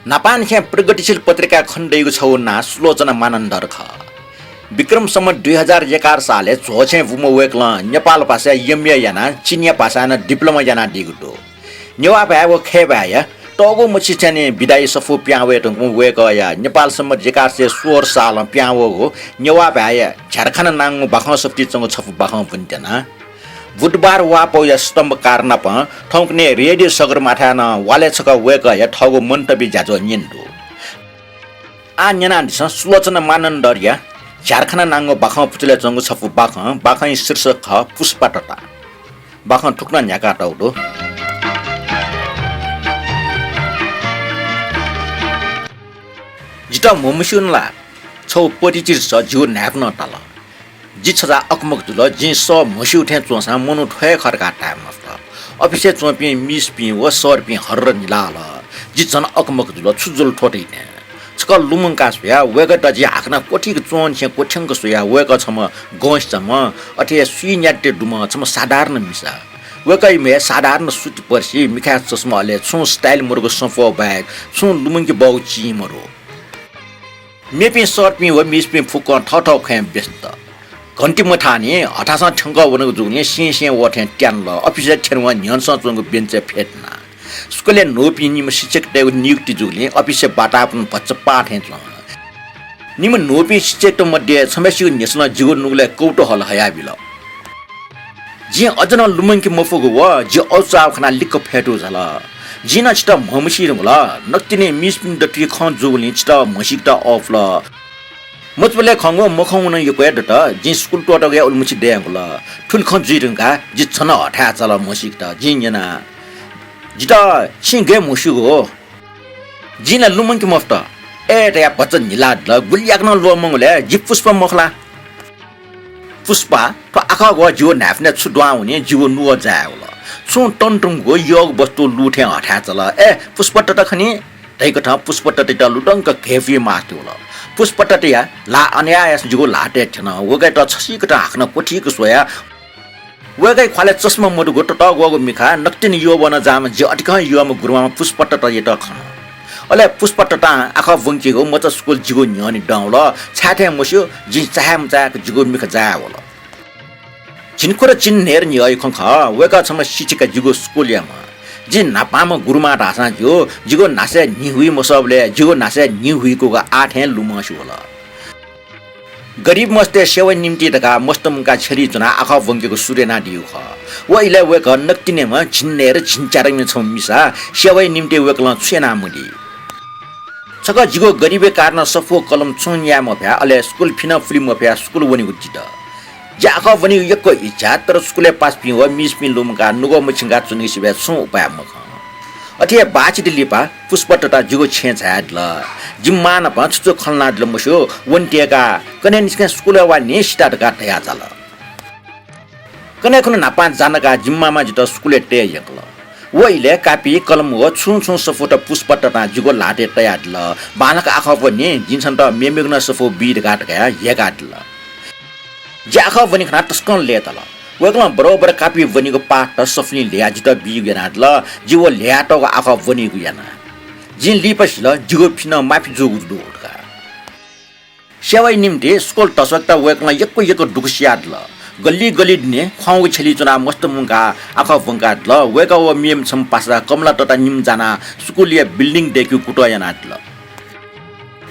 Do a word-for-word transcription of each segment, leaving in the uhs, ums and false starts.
न्हापांनिसें प्रगतिशील पत्रिका खनेदइगु छगू नां सुलोचना मानन्धर खः। विक्रम सम्वत दुई हजार एघार सालय् झ्वःछेँय् बूम्ह वय्कलं नेपाल भाषाय् एमए यानाः चिनियाँ भाषाय् नं diploma यानादीगु दु। नेवाः भाय् व खय् भाय्‌या तःगु मछिथ्याने विधायी सफू पिहां वये धुंकूम्ह वय्कःया नेपाल सम्वत एघार सय सोह्र सालं पिहां वःगु नेवाः भाय्‌या झ्यारखाना नांगु बाखं सफुतिइ च्वंगु छपु बाखं ब्वनेत्यना। बुधबार वाःपौया स्तम्भकार नाप थौंकन्हय् रेडियो सगरमाथाय् नं वालय् छकः वय्कःया थःगु मन्तव्य ज्याझ्वः न्यने दु। आः न्यनादिसँ सुलोचना मानन्धरया झ्यारखाना नांगु बाखं पुचलय् च्वंगु छपु बाखं, बाखंया शीर्षक खः पुष्पा तता। बाखं थुकथं न्ह्याकातःगु दु। जितः म्हमस्यूनि ला? छगू परिचित सः जिगु न्हाय्पनं ताल। जि छजाः अकमक जुल, जिं सः म्हस्यू थें च्वंसां मनू थ्व हे खः धकाः धाये मफुत। अफिसय् च्वंपिं मिसपिं व सरपिं हर्र निलाहल। जि झन अकमक जुल, छु जुल थ्व धइथें। छकः लुमंकाः स्वया, वय्कःयात जिं हाकनं क्वथिक च्वंनिसें क्वथ्यंक स्वया, वय्कः छम्ह गंसिचाम्ह, अथे हे स्वीन्याद्य दुम्ह छम्ह साधारण मिसा। वय्कःया म्ये साधारण सूती पर्सि, मिखाय् चस्मा, अले छुं style मदुगु संफू बाहेक छुं लुमंके बहःगु चिं मदु। मेपिं सरपिं व मिसपिं फुक्कं थःथः खँय् व्यस्त। घन्टी मथाःनि हथासं थ्यंकः वनागु जूगुलिं सें सें वः थें त्यानल। अफिसय् थ्यनेवं न्ह्यःनेसं च्वंगु बेन्चय् फ्यतुना। स्कूलय् न्हूपिं निम्ह शिक्षकतय्गु नियुक्ति जूगुलिं अफिसय् वातावरण भचा पाहां थें च्वन। निम्ह न्हूपिं शिक्षकत मध्ये छम्हय्सिगु न्ह्यसलं जिगु नुगलय् कौतूहल हयाबिल। जिं अझ नं लुमंके मफुगु व जि अल्चाःगु खनाः लिक्क फ्यतू झाल। जिं नं छितः म्हमसी धुंकल। नकतिनि मिसपिनि दथुइ खँ जूगुलिं छितः म्हसीकेत अःपुल। मचाबलय् खंगु मखंगु नं यक्व हे दत। जिं स्कूल त्वःतागुया उलिमछि दयेगु ला। थुलि खँ जुइ धुंकाः जि झन हथाय् चाल म्हसीकेत। जिं न्यना, जितः छिं गय् म्हस्यूगु? जिं ला लुमंके मफुत। अय् धयाः भचा न्हिलादिल। गुलि याकनं ल्वःमंगु ले, जि पुष्पा मखु ला? पुष्पा, थ्व आखः ग्वः जिगु न्हाय्पनय् छु दुहां वनी, जिगु नुगः जाय् वल। छुं तंतुंगु यःगु वस्तु लू थें हथाय् चाल। अय्, पुष्पा तता खनी धइकथं पुष्पा ततायात लुधंक घय्पुइ मास्ति वल। पुष्पा तताया ल्हाः अनयाःयासं जिगु ल्हातय् थ्यन। वय्कःयात छसिकथं हाकनं क्वथिक स्वया। वय्कःया ख्वालय् चस्मा मदुगु ततःग्वःगु मिखा, नकतिनि यःब्वना जाःम्ह जि अतिकं यःम्ह गुरुमामा पुष्पा ततायात खन। अले पुष्पा ततां आखः ब्वंकीगु मचा स्कूल जिगु न्ह्यःने दं वल। छाय् थें मस्यू, जिं चाहे मचाय्क जिगु मिखा जाय् वल। झिंखुदँ झिंन्हय्र न्ह्यःया खँ खः। वय्कः छम्ह शिक्षिका जिगु स्कूलयाम्ह। जिं न्हापांम्ह गुरुमां धाःसां ज्यू, जिगु न्हासय् न्हि हुइ मसःबलय् जिगु न्हासय् न्हि हुइकूगु आः थें लुमंसे वल। गरिब मस्तय् सेवाया निंतिं धकाः मस्त मुंकाः छ्यलिइ च्वनाः आखः ब्वंकेगु सुरु यानादीगु खः। व इलय् वय्कः नकतिनिम्ह झिंन्हय्र झिंच्यादँम्ह छम्ह मिसा। सेवाया निंतिं वय्कलं छु यानामदी। छकः जिगु गरिबया कारणं सफू कलम छुं न्याये मफया, अले स्कूल फि नं पुले मफया स्कूल वनेगु दित। जि आखः ब्वनेगु यक्व इच्छा, तर स्कूलय् पासापिं व मिसपिं लुमंकाः नुगः मछिंकाः च्वनेगु सिबय् छुं उपाय मखं। अथे हे बाःचिति लिपा पुष्पा तता जिगु छेँय् झायादिल। जिमि मां नाप छु छु खँ ल्हानादिल मस्यू, वने त्यय्काः कन्हय् निसें स्कूलय् वा न्हि सित धकाः धयाः झाल। कन्हय् खुन्हु न्हापां जानाकाः जिमि मामां जितः स्कूलय् तये यंकल। व इलय् कापि, कलम व छुं छुं सफूत पुष्पा ततां जिगु ल्हातय् तयादिल। बांलाक आखः ब्व नि, जिं छन्त मेमेगु नं सफू बी धकाः धकाः ह्यय्कादिल। जि आखः ब्वने खनाः तसकं लय्ताल। वय्कलं बरोबर कापि ब्वनीगु पाठ सफुलिं ल्ह्ययाः जितः बीगु यानादिल। जि व ल्ह्ययातःगु आखः ब्वनीगु याना। जिं लिपा सिल, जिगु फि नं माफी जूगु दु धकाः। सेवाया निंतिं स्कूल धस्वाकेत वय्कलं यक्व यक्व दुःख सियादिल। गल्ली गल्ली दुने ख्वाउँगु छ्यलिइ च्वनाः मस्त मुंकाः आखः ब्वंकादिल। वय्कः व मेम्ह छम्ह पासा कमला तता निम्ह जानाः स्कूलया building दय्केगु कुतः यानादिल।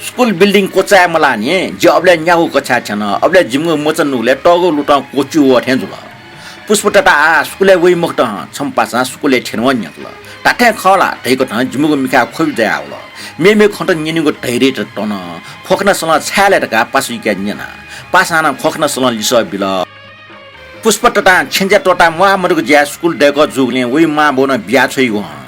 स्कूल building क्वचाये मलाःनि, जि अबलय् न्यागू कक्षाय् थ्यन। अबलय् जिमिगु मचा नुगलय् तःगु लुतं क्वच्यू वः थें जुल। पुष्पा तता आः स्कूलय् वइ मखुत हं, छम्ह पासां स्कूलय् थ्यनेवं न्यंकल। धात्थें खः ला धइकथं जिमिगु मिखाय् ख्वबि जायावल। मेमेगु खँत न्यनेगु धैर्य तन। ख्वखनासलं छाय् लय् धकाः पासायाके न्यना। पासां नं ख्वखनासलं लिसः बिल। पुष्पा ततां छेँज्या त्वःताः म्वाः मदुगु ज्याय् स्कूल दय्कः जूगुलिं वइ मांबौनं बियाछ्वइगु हं।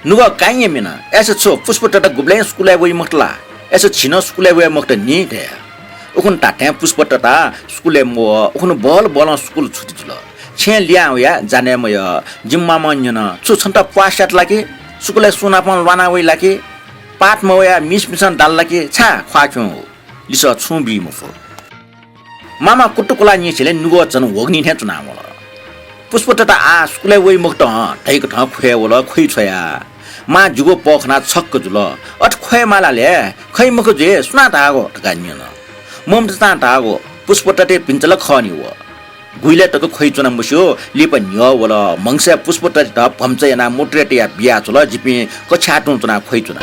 नुगः काइँया मिन, अय्सा छु पुष्पा तता गुबलें स्कूलय् वइ मखुत ला? अय्सा झी नं स्कूलय् वये मखुत नि धया। उखुन्हु धात्थें पुष्पा तता स्कूलय् मवः, उखुन्हु बहल बहलं स्कूल छुति जुल। छेँय् लिहां वयाः जाने मयः। जिमि मामं न्यन, छु छन्त प्वाः स्यात ला कि? स्कूलय् सुंनापं ल्वाना वइ ला कि? पाठ मवयाः मिसपिन्सं दाल ला कि? छाय् ख्वाः खिउँगु? लिसः छुं बी मफु। मामा कुतुकुला न्यंसिलय् नुगः झन ह्वःगुनिं थें च्वनावल। पुष्पा तता आः स्कूलय् वइ मखुत हं धइकथं ख्वय् वल, ख्वइ छ्वयाः। मां जिगु पः खनाः छक्क जुल। अथे ख्वये माला ले, खइ मखु जुइ, सुनां धाःगु धकाः न्यन। ममतां धाःगु, पुष्पतते भिंचा ला खः नि व। गुइलय् तक ख्वइच्वना मस्यू, लिपा न्ह्यः वल। म्हगसय् पुष्पततेत भम्चा यानाः मोटरय् तयाः बियाच्वल, जिपिं कछ्याः तुं च्वनाः ख्वइच्वना।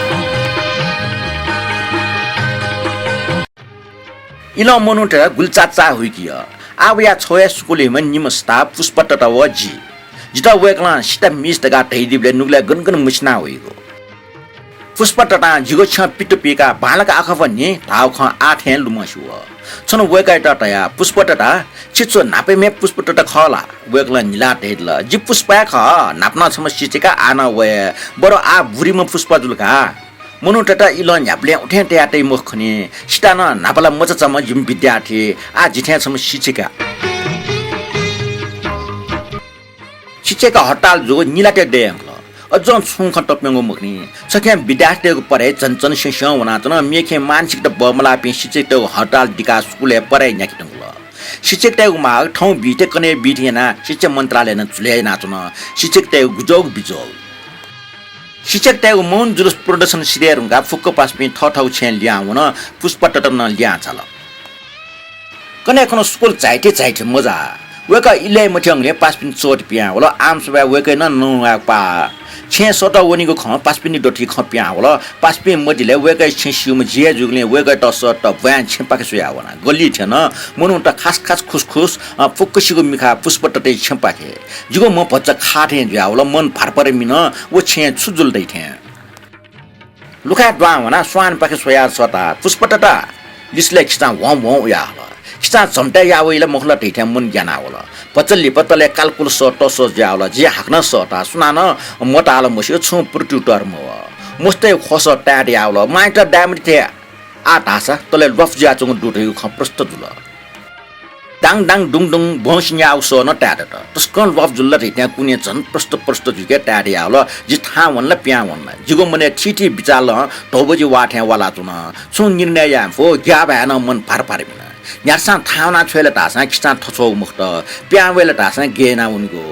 इलं मनूतय्त गुलि चाचाः हुइकी। आः वयाः छगू हे स्कूलय् निम्ह सताः पुष्पतता व जि। जितः वय्कलं सिता मिस धकाः धयादीबलय् नुगलय् गन गन मछिना वइगु। पुष्पततां जिगु छ्यं पित पिकाः बांलाक आखः नि धाःगु खँ आः थें लुमंसे वः। छन्हु वय्कःयात धया, पुष्पतता, छि छु न्हापाया म्ये पुष्पतता खः ला? वय्कलं न्हिलाः धयादिल, जि पुष्पा हे खः, न्हापा नं छम्ह शिक्षिका, आः नं वये, बरु आः बुरिम्ह पुष्पा जुल का। मनूतय्त इलं न्ह्याबलें उथें तयातइ मखु खनी, सिता नं न्हापा ला मचाचाम्ह जिम्ह विद्यार्थी, आः जि थें छम्ह शिक्षिका। शिक्षक हडताल जूगु निलातय् दये यंकल। अझं छुं खँ तप्यंगु मखुनि। छखें विद्यार्थीतय्गु पढाइ झन झन स्यं स्यं वनाच्वन। मेखें मानसिकता बमलाःपिं शिक्षकतय्गु हडताल दिकाः स्कूलय् पढाइ न्ह्याके धुंकल। शिक्षकतय्गु माग थौं बी थें कन्हय् बी थें यानाः शिक्षा मन्त्रालयं नं झुलय् यानाच्वन। शिक्षकतय्गु गुजःगु बिजःगु। शिक्षकतय्गु मौन जुलुस प्रदर्शन सिधये धुंकाः फुक्क पासापिं थःथःगु छेँय् लिहां वन। पुष्पतता नं लिहां झाल। कन्हय् खन स्कूल झाइथें झाइथें मजा। वय्कः इलय् मथ्यंगुलिं पासापिन्त चःति पिहां वल। आमसभाय् वय्कःया नं नवायेगु पाः। छेँय् सःतः वनीगु खँ पासापिनि दथुइ खँ पिहां वल। पासापिं मदिलय् वय्कःया छेँ स्यूम्ह जि हे जूगुलिं वय्कःयात सःतः ब्वाँय् छेँपाखे स्वयाः वना। गल्लिइ थ्यन। मनूत खास खास खुसखुस, अ, फुक्कसिगु मिखा पुष्पतताया छेँपाखे। जिगु म्ह भचा खाः थें जुयावल। मन भारभार मिन। व छेँय् छु जुल दइ थें। लुखाय् दुहां वनाः स्वानपाखे स्वयाः सःता, पुष्पतता, लिसलय् खिचां ह्वं ह्वं उयाहल। खिचां झम्टाय् याः वइ ला मखु ला धइथें मन ग्यानावल। भचा लिपा तले कालकुल सः तसः जुयावल। जिं हाकनं सःता, सुनानं मताल मस्यू, छुं प्रत्युत्तर मवः। मस्तय् ख्वःसः ताय् दयावल, मांयात दाये मते थें। आः धाःसा तले ल्वापु जुयाच्वंगु दु धइगु खँ प्रष्ट जुल। डाङ डाङ डुङ डुङ भ्वंसिन्याःगु सः नं ताये दत। तसकं ल्वापु जुल ला धइथें कुने झन प्रष्ट प्रष्ट जुइके ताये दयावल। जि थाहां वन ला पिहां वन ला? जिगु मनय् थीथी बिचालं धौबजि वाः थें वालाच्वन। छुं निर्णय याये मफु, ग्याःभाय् नं मन भारभार मिन। न्ह्याथासं थाहां वना छ्वये ला धाःसां खिचां थछ्वःगु मखुत, पिहां वये ला धाःसां गय् याना वनेगु।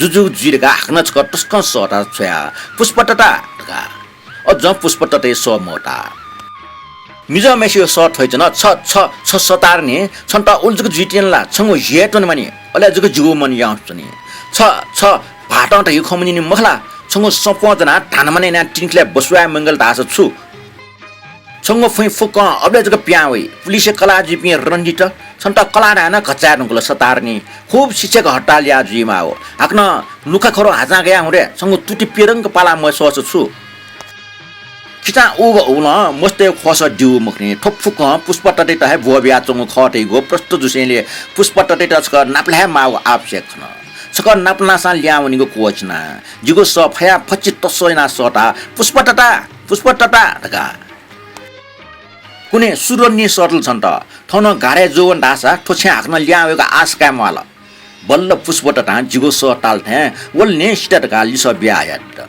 जुजुगु जुइ धकाः हाकनं छकः तसकं सःता छ्वया, पुष्पतता धकाः। अझं पुष्पतताया सः मवता। मिजंम्हेसिगु सः थ्वइच्वन। छ, छ, छ सतारनि, छन्त उलि जक जुइतिनि ला? छंगु हि हे त्वने मानि, अले जक जिगु मन याउँसे च्वनी। छ, छ भाःतं धइगु खँ मन्यनी मखु ला? छंगु सँप्वं ज्वनाः धानमान यानाः तिनिखिलय् बसुवाये मंगल धाःसा छु? छंगु फुइँ फुक्कं अबलय् जक पिहां वइ। पुलिसय् कलाः जुइपिं रणजित छन्त कलाः धायेनं घचाये धुंकल सतारनि। खुब शिक्षक हडताल याः जुइमाः। हाकनं नुखा खरु हाचां गयाः हुँ रे, छंगु तुति पिरंक पाला मसःसा छु? खिचां उगु उलं मस्तय् ख्वःसः द्यू मखुनि। थ्व फुक्कं पुष्पततायात हे ब्वःबियाच्वंगु खः धइगु प्रष्ट जुसेंलि पुष्पततायात छकः नापलाये माःगु आवश्यक खन। छकः नापलानासां लिहां वनेगु क्वःछिना। जिगु सः फयाः फच्छि तस्स यानाः सःता, पुष्पतता, पुष्पतता धकाः। कुने सुरनि सःतल छन्त। थौं नं गारय् जुवन धाःसा थ्व छेँ हाकनं लिहां वयेगु आशा काये म्वाल। बल्ल पुष्पततां जिगु सः ताल थें वल नि सिता धकाः लिसः बिया हयादिल।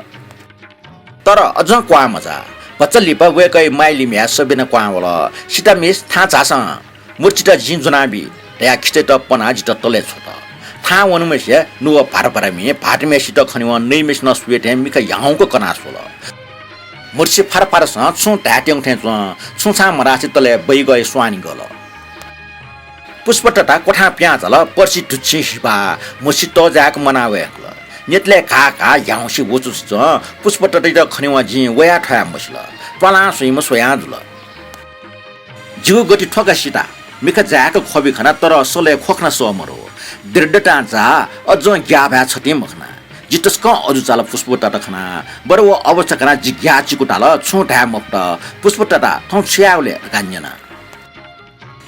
तर अझं क्वहां मझाः। भचा लिपा वय्कःया माइली म्ह्याय् सबिना क्वहां वल। सिता मिस, थाहां झासँ। मुर्चित जिं ज्वनाबी धयाः खिचायात पनाः जितः तलय् छ्वत। थाहां वनेम्हेसिया नुगः भारभार मी, भाःतम्हेसित खनेवं नइम्हेसिनं स्वये थें मिखा ह्याउँक कनाः स्वल। मुर्चि फारफारसं छुं धायेत्यंगु थें च्वं, छुं छां मधासे तलय् बैगःया स्वांनि गल। पुष्पतता क्वथां पिहां झाल, पर्सि धुच्छिं हिपाः, मुर्चि तःजाय्क मना वय्कल। न्यतलय् घाः घाः ह्याउँसे वचुसे च्वं, पुष्पततायात खनेवं जिं वयाः थ्वया मसिल। त्वालां स्वइम्ह स्वयां जुल। जिगु गति थ्व का सिता, मिखा जाय्क ख्वबि खना, तर सलय् ख्वखना सः मदु। दृढतां जा, अझं ग्याःभाय् छतिं मखना। जि तसकं अजू चाल पुष्पतता खना, बरु व अवस्था खनाः जि ग्याः चिकु धाल, छुं धाये मफुत। पुष्पतता, थौं छु यायेगु ले धकाः न्यना।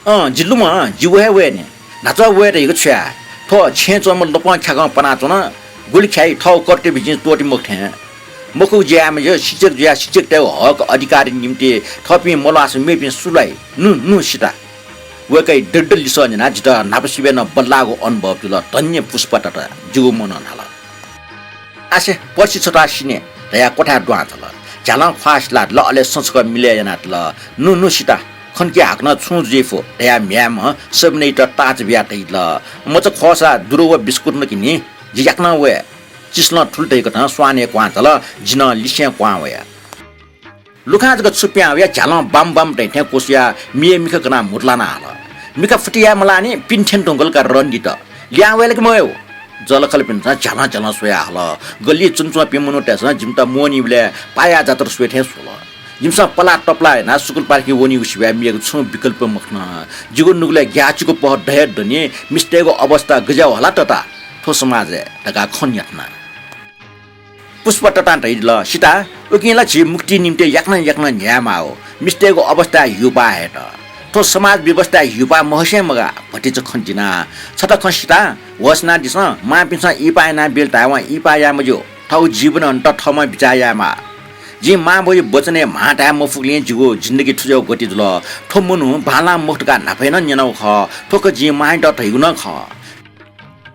अँ, जि लुमं, जि व हे वये नि। न्हाचः वये धइगु छु याये? थ्व छेँय् च्वंम्ह लपं ख्याकं पनाच्वन। गुलि ख्याइ, थःगु कर्तव्य जिं त्वःते मखु थें। मखुगु ज्या यायेमाः, शिक्षक जुयाः शिक्षकतय्गु हक अधिकारया निंतिं थःपिं मल्वाःसा मेपिं सु ल्वाइ? नु, नु सिता। वय्कःया दृढ लिसः न्यनाः जितः न्हापासिबय् नं बल्लाःगु अनुभव जुल। धन्य पुष्पतता, जिगु मनं न्हाल। आसे, पर्सि छथाय् सिने धयाः क्वथाय् दुहां झाल। झ्यालं ख्वाः सिलादिल, अले सँ छकः मिलय् यानादिल। नु, नु सिता, खनकि हाकनं छुं जुइ फु धयाः म्ह्याय्म्हं सबिनायात ताःचा बियाः धयादिल। मचा खःसा दुरु व बिस्कुट नकि नि, जि याकनं वये। चिसलं थुल धइकथं स्वानय् क्वहां झाल, जि नं लिसें क्वहां वया। लुखां जक छु पिहां वया झ्यालं बाम बाम धइथें क्वसुयाः मिया मिखा कनाः म्हुतुलाना हल। मिखा फुति याये मलाःनि, पिने थ्यने धुंकल का रन्दित। लिहां वये ला कि मवये हो? जःलाखःलापिन्सं झ्यालं झ्यालं स्वया हल। गल्लिइ च्वनाच्वंपिं मनूतय्सं जिमित मोहनीबलय् पाया जात्रा स्वये थें स्वल। जिमिसं पलाः तपलाः यानाः स्कुल पाखें वनीगु सिवाय् मेगु छुं विकल्प मखन। जिगु नुगलय् ग्याःचिकु पहः दये दनि, मिस्तय्गु अवस्था गज्याः हला तता थ्व समाजय् धकाः खँ न्ह्याथना। पुष्पा ततां धयादिल, सीता, उकिं ला झी मुक्ति निम्तिं याकनं याकनं न्ह्यायेमाः हो। मिस्तय्गु अवस्थाय् ह्यूपाः हयेत। थ्व समाज व्यवस्थाय् ह्यूपाः महसें मगाः, भतिचा खँ दिना। छता खँ सीता, होश यानादिसँ, मांपिन्सं इहिपाः यानाबिल धायेवं इहिपाः याये मज्यू। थःगु जीवन हनेत थःम्हं बिचाः यायेमाः। जिं मांबौया वचनय् म्हां धाये मफुगुलिं जिगु जिन्दगी थुज्याःगु गति जुल। थ्व मनू बांलाः मखु धकाः न्हापा हे नं न्यनागु खः। थ्व खँ जिं मांयात धयागु नं खः।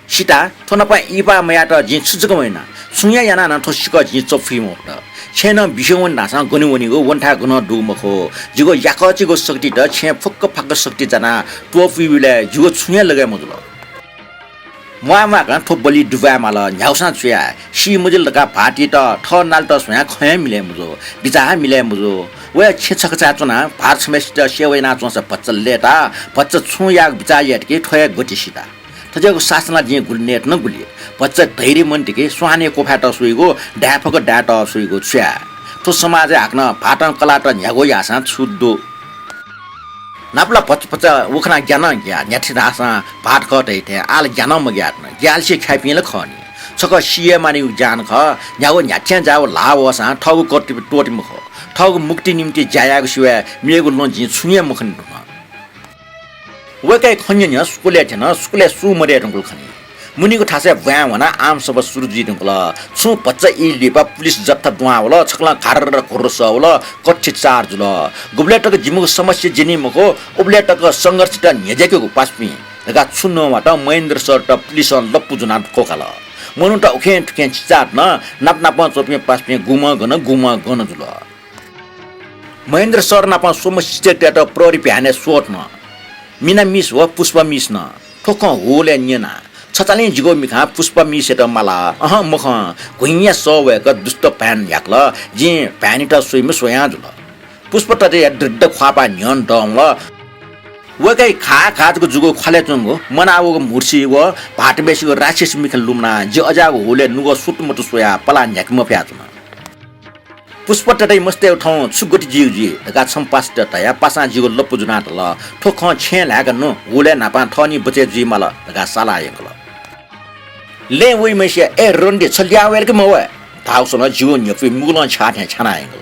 सीता, थ्व नाप इहिपाः मयायेत जिं छु जक याना? छुं हे यानाः नं थ्व सिकः जिं चफुइ मफुत। छेँय् नं बिस्युं वने धाःसां गन वनीगु, वनेथाय् गनं दुगु मखु। जिगु याकःचिगु शक्तित छेँय् फुक्क फाक्क शक्ति जानाः त्वपुइबलय् जिगु छुं हे लगे मजुल। म्वाः म्वाःकं थ्व बलि दुब्वाये माल, न्ह्यागुसां छु याये? सी मजिल धकाः भाःतित थः नालेत स्वयां खँ हे मिलय् मजू, बिचाः हे मिलय् मजू। वया छेँ छकचाय् च्वनाः भाःत छम्हय्सित सेवा यानाच्वंसा भचा लय्ताः, भचा छुं यायेगु बिचाः यायेत कि थ्व हे गति सीता। थज्याःगु शासनय् जिं गुलि नयेत नं गुलि। भचा धैर्य मन्त कि स्वानय् क्वफायेत स्वइगु, दायेफक दायेत स्वइगु छु याये? थ्व समाजय् हाकनं भाःतं कलाःत न्ह्यागु याःसां छु दु? नापला भचा भचा उखना ग्यानं ग्या, न्ह्याथे धाःसां भाःत खः धइथें आः ला ग्यानं मग्यातन। ग्यालिसे ख्याइपिं ला खः नि। छकः सी हे मानिगु ज्यान खः, न्ह्यागु न्ह्याथें जाःगु ल्हाः वःसां थःगु कर्तव्य त्वःते मखु। थःगु मुक्ति निम्तिं ज्या यायेगु सिवाय् मेगु लं जिं छुं हे मखने धुन। वय्कःया खँ न्यँ न्यँ स्कुलय् थ्यन, स्कुलय् सु मदये धुंकल खनी। मुनिगु थासय् ब्वाँय् ह्वनाः आम सभा सुरु जुइ धुंकल। छुं भचा ई लिपा पुलिस जत्था दुहां वल, छकलं घार्र घुर्र सः वल, कथि चार जुल। गुबलय् तक जिमिगु समस्या ज्यनी मखु, उबलय् तक संघर्षयात न्ह्यज्याकेगु पासापिं धकाः छु नवात, महेन्द्र सरयात पुलिसं लप्पु ज्वनाः क्वकाल। मनूत उखें थुखें चिचातन, नाप नापं च्वंपिं पासापिं गुम्हं गन, गुम्हं गन जुल। महेन्द्र सर नाप स्वम्ह शिक्षकतय्त प्रहरी भ्यानय् स्वःतन। मिना मिस व पुष्पा मिस नं थ्व खँ हुलय् न्यना। छचालिं जिगु मिखां पुष्पा मिसयात माला। अहं मखं, घुइँया सः वय्क दुष्ट भ्यान न्ह्याकल। जिं भ्यानयात स्वइम्ह स्वयां जुल। पुष्पा तताया दृढ ख्वाःपाः न्ह्यःने दंवल। वय्कःया खाः खाः जक जूगु ख्वालय् च्वंगु मनावःगु म्हुर्सी व भाःतम्हय्सिगु राक्षसी मिखा लुमनाः जि अज्याःगु हुलय् नुगः सुतुमुतु स्वयाः पलाः न्ह्याके मफया च्वना। पुष्पा तताया मस्तय्गु थौं छु गति ज्यूगु जुइ धकाः छम्ह पासायात धयाः पासां जिगु लप्पु ज्वनाः धाल, थ्व खँ छेँय् ल्हाय्क नु, हुलय् न्हापां थः निं बचय् जुइ माल धकाः साला यंकल। लँय् वइम्हय्सिया, ए रन्दी, छ लिहां वये ला कि मवये? धाःगु स्वलं जिगु न्ह्यपुइ मुगलं छ्याः थें छ्याना यंकल।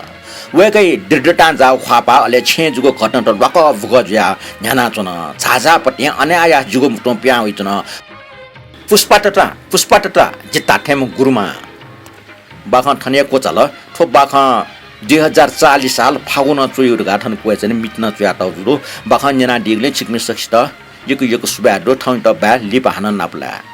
वय्कःया दृढतां जाःगु ख्वाःपाः अले छेँय् जूगु घटनात ल्वाकः बुकः जुयाः न्ह्यानाच्वन। झाःझाःपतिं अनायास जिगु म्हुतुं पिहां वइच्वन। पुष्पा तता, पुष्पा तता, जि धात्थेंम्ह गुरुमां। बाखं थन हे क्वचाल। थ्व बाखं दुई हजार चालिस साल फागुनं च्वइगु धकाः थन क्वय् च्वने मिति नं च्वयातःगु दु। बाखं न्यनादीगुलिं छिकपिं सकसित यक्व यक्व सुभाय् दु। थौंयात बाय्, लिपा हानं नापलाये।